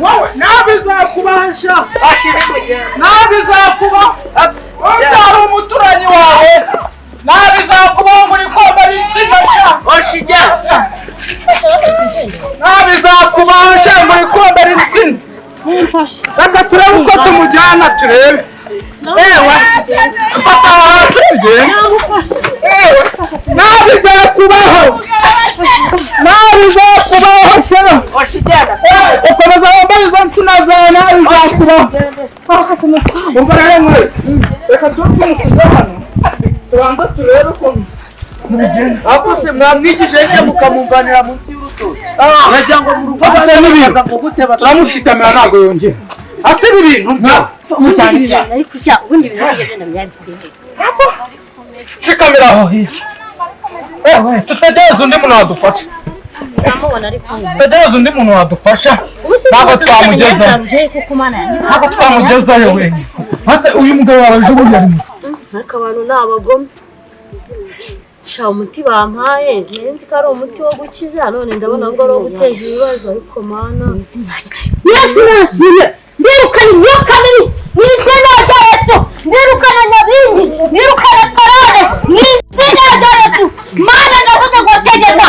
Wowe nabizakubasha, nabizakuba ubyara umuturanyi wawe, nabizakubaho ngo uri kwambara insina sha, nabizakubasha ngo uri kwambara insina. Reka turebe uko tumujyana, turebe. Ewe, mfata hasi tugende. Ewe, nabizakubaho, nabizakubaho sha. Ukomeza wambaye izo nsina zawe, nabizakubaho. Umva rero mwe, reka tube tumusize hano, tubanza turebe ukuntu mubigenda. Ariko se mwamwigije hirya mukamwunganira munsi y'urutoki, wagira ngo mu rugo Asa n'ibintu. baza ngo gute basa. Turamushikamira, ntabwo yongera asa ibintu byawe. Ariko sha, ubundi ibintu bigenda myabikuriye. Shikamira aho hirya. Tutegereze undi muntu wadufasha. Namubona ariko. Tutegereze undi muntu wadufasha. Ubu se Ntabwo twamugezayo. twamugezayo kuko Mana yanjye. Ntabwo twamugezayo wenyine. Ese uyu mugabo wawe ejo bundi yari muzima? Ariko abantu ni abagome sha. Umuti bampaye nari nzi ko ari umuti wo gukiza, none ndabona ko ari uwo guteza ibibazo. Ariko Mana, Yesu nashimye. Ndirukana imyuka mibi mu izina rya Yesu, ndirukana nyabingi, ndirukana karande mu izina rya Yesu. Mana, ndavuze ngo tegeka.